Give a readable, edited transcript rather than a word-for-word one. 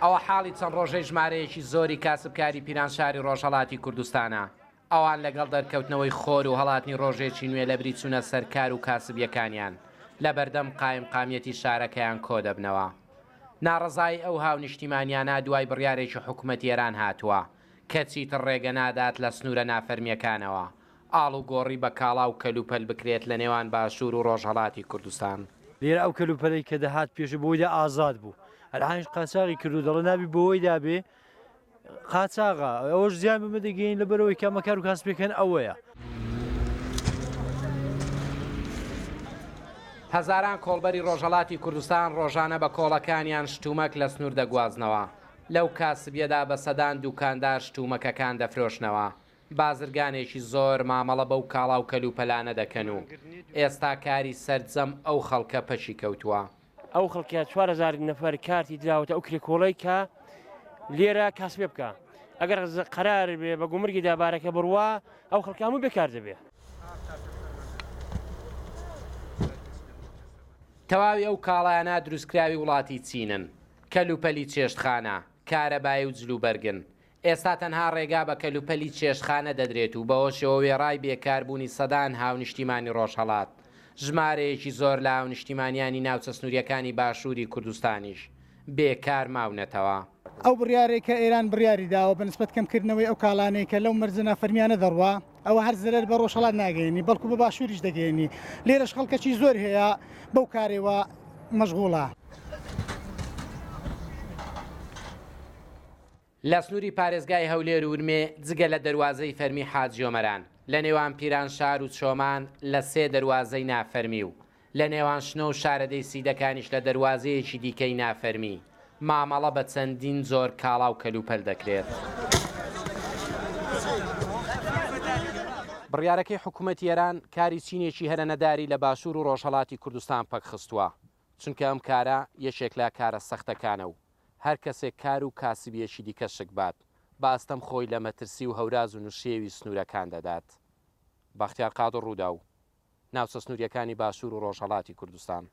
ئەوە حاڵی چەند ڕۆژەی ژمارەیەکی زۆری کاسبکاری پیرانشاری ڕۆژهەڵاتی کوردستانە. ئەوان لەگەڵ دەرکەوتنەوەی خۆر و هەڵاتنی ڕۆژێکی نوێ لەبری چوونە سەر کار و کاسبییەکانیان، لە بەردەم قایمقامیەتی شارەکەیان کۆدەبنەوە. ناڕەزایی ئەو هاونیشتیمانیانە دوای بڕیارێکی حکومەتی ئێران هاتووە کە چیتر ڕێگە نادات لە سنوورە نافەرمییەکانەوە ئاڵوگۆڕی بە کاڵا و کەلوپەل بکرێت لە نێوان باشوور و ڕۆژهەڵاتی کوردستان. لێرە ئەو کەلوپەلەی کە دەهات پێشێ بۆیدا ئازاد بوو ئەلعانیش قاچاغی کردو دەڵێ نابی بۆیدا بێ قاچاغە ئەوەش زیان بەمە دەگەین لەبەرەوەی کە ئەمە کار و کاسپیەکان ئەوەیە. هەزاران کۆڵبەری ڕۆژهەڵاتی کوردستان ڕۆژانە بە کۆڵەکانیان شتومەک لە سنوور دەگوازنەوە، لەو کاسبیەدا بە سەدان دووکاندار شتومەکەکان دەفرۆشنەوە، بازرگانێکی زۆر مامەڵە بەو کاڵا و کەلوپەلانە دەکەن و ئێستا کاری سەرجەم ئەو خەڵکە پەکی کەوتووە. ئەو خەڵکە 4000 نەفەر کارتی دراوەتە ئەو کرێکۆڵەی کە لێرە کاسبێ بکە ئەگەر قەرار بێ بە گومرگی دابارەکە بڕوا ئەو خەڵکە هەموو بێکار دەبێ. تەواوی ئەو کاڵایانە دروستکراوی وڵاتی چینن، کەلوپەلی چێشتخانە، کارەبایی و جلوبەرگن، ئێستا تەنها ڕێگا بە کەلوپەلی چێشتخانە دەدرێت و بەوەشەوە وێڕای بێکاربوونی سەدان هاونیشتیمانی ڕۆژهەڵات، ژمارەیەکی زۆر لە هاونیشتیمانیانی ناوچە سنوورییەکانی باشووری کوردستانیش بێکار ماونەتەوە. ئەو بڕیارەی کە ئێران بڕیاری داوە بە نسبەت کەمکردنەوەی ئەو کاڵانەی کە لەو مەرزە نافەرمیانە دەڕوا، ئەوە هەر زەرەر بە ڕۆژهەڵات ناگەیەنی بەڵکو بە باشووریش دەگەیەنی. لێرەش خەڵکەکی زۆر هەیە بەو کارەوە مەشغوڵە. لە سنووری پارێزگای هەولێر و ورمێ جگە لە دەروازەی فەرمی حاجیۆمەران، لە نێوان پیرانشار و چۆمان لە سێ دەروازەی نافەرمی و لە نێوان شنۆ و شارەدێی سیدەکانیش لە دەروازەیەکی دیکەی نافەرمی، مامەڵە بە چەندین جۆر کاڵا و کەلوپەل دەکرێت. بڕیارەکەی حکومەتی ئێران کاری چینێکی هەرە نەداری لە باشوور و ڕۆژهەڵاتی کوردستان پەکخستووە، چونکە ئەم کارە یەکێک لە کارە سەختەکانە و هەر کەسێک کار و کاسبییەکی دیکە شک بات، بە ئەستەم خۆی لە مەترسی و هەوراز و نشێوی سنوورەکان دەدات. بەختیار قادر، رووداو، ناوچە سنوورییەکانی باشوور و ڕۆژهەڵاتی کوردستان.